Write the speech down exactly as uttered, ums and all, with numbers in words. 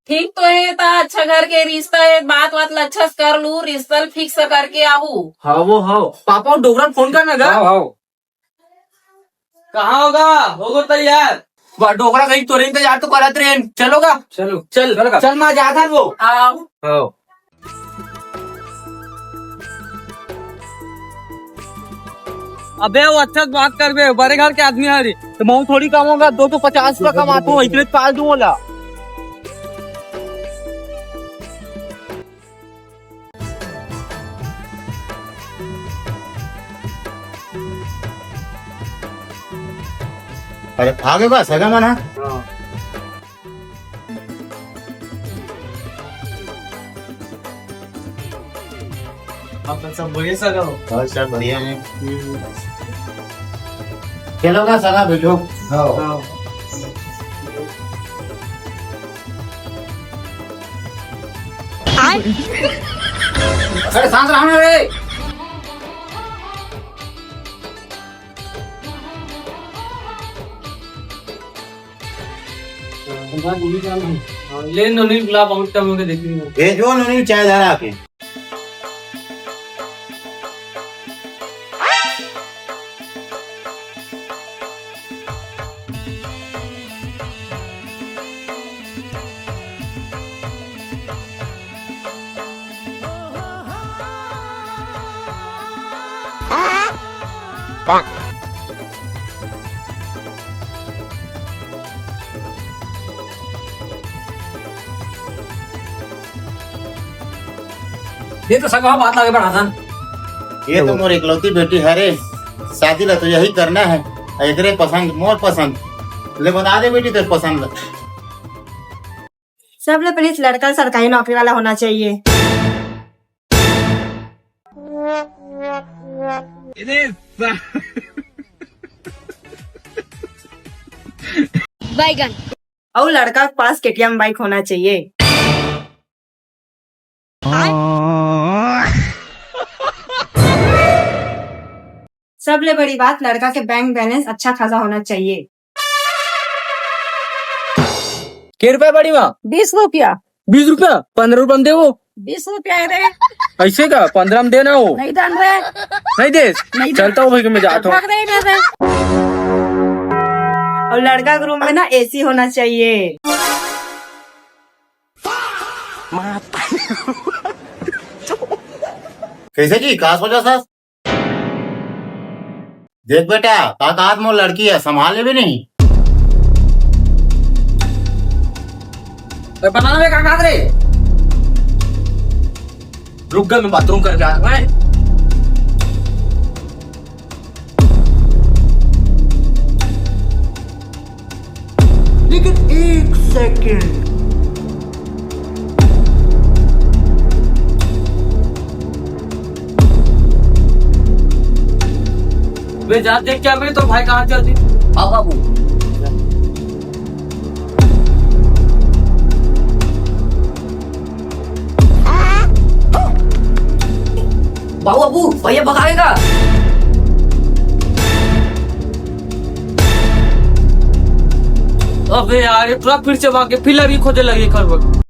ठीक तो हे, त अच्छा घर के रिश्ता हे, बात वात ल अच्छा से कर लू, रिश्ता ल fix करके आहू। हाँ वो हाँ। पापा, वो डोकरा ल फोन करना गा। हाँ, हाँ। कहाँ होगा? होगो तैयार। वाह, डोकरा कहीं तोरे इंतजार तो करत रहे। चलो गा। चलो। चल, चलो गा। चल, मैं जात हन वो। आओ। हाँ। अबे, वो अच्छा से बात करबे, बड़े घर के आदमी हरे, त महूँ थोड़ी कमाहूँ गा, दो सौ पचास रुपया कमाथों, इतने पाल दूँ ओला। अरे, आ गे बा, सगा मन ह। हाँ। आप सब बढ़िया सगा हो? और सब बढ़िया है। हम्म। चलो ना सगा, बैठो। हाँ। हाँ। अरे, शांत रहो ना रे। हाँ, ले नोनी, बुला, बहुत टाइम हो गया, देख रही हूँ। भेजो नोनी, चाय धरा के। ये तो सगा बात आगे बढ़ाथन। ये तो मोर इकलौती बेटी हरे, शादी ला तो यही करना है। एकरे पसंद, मोर पसंद ले बता दे बेटी, तेरे पसंद ला। सबले पहले लड़का सरकारी नौकरी वाला होना चाहिए। बैगन। और लड़का के पास केटीएम बाइक होना चाहिए। सबले बड़ी बात, लड़का के बैंक बैलेंस अच्छा खासा होना चाहिए। के रुपया बड़ी माँ? बीस रुपया। बीस रुपया? पंद्रह रुपया में देवो। बीस रुपया है रे। ऐसे का? पंद्रह में देना हो। नहीं दान रे। नहीं देस? नहीं दे। चलता हूँ भाई, मैं जाता हूँ। भाग रही रे। और लड़का के रूम में ना एसी होना चाहिए। कैसे जी, का सोचा सास? देख बेटा, का कहत मोर लड़की है, संभाल लेबे नहीं। ए, बता ना बे, का कहत रे? रुक गए, मैं बाथरूम करके आ रहा हूँ। लेकिन एक सेकंड। वे जा देख क्या मेरे तो भाई कहाँ चल दी। हाँ बाबू। बाबू, बाबू, भैया भगाएगा। अबे यार, ये पूरा फिर से भाग के फिर लड़की खोजे लगी खरबट।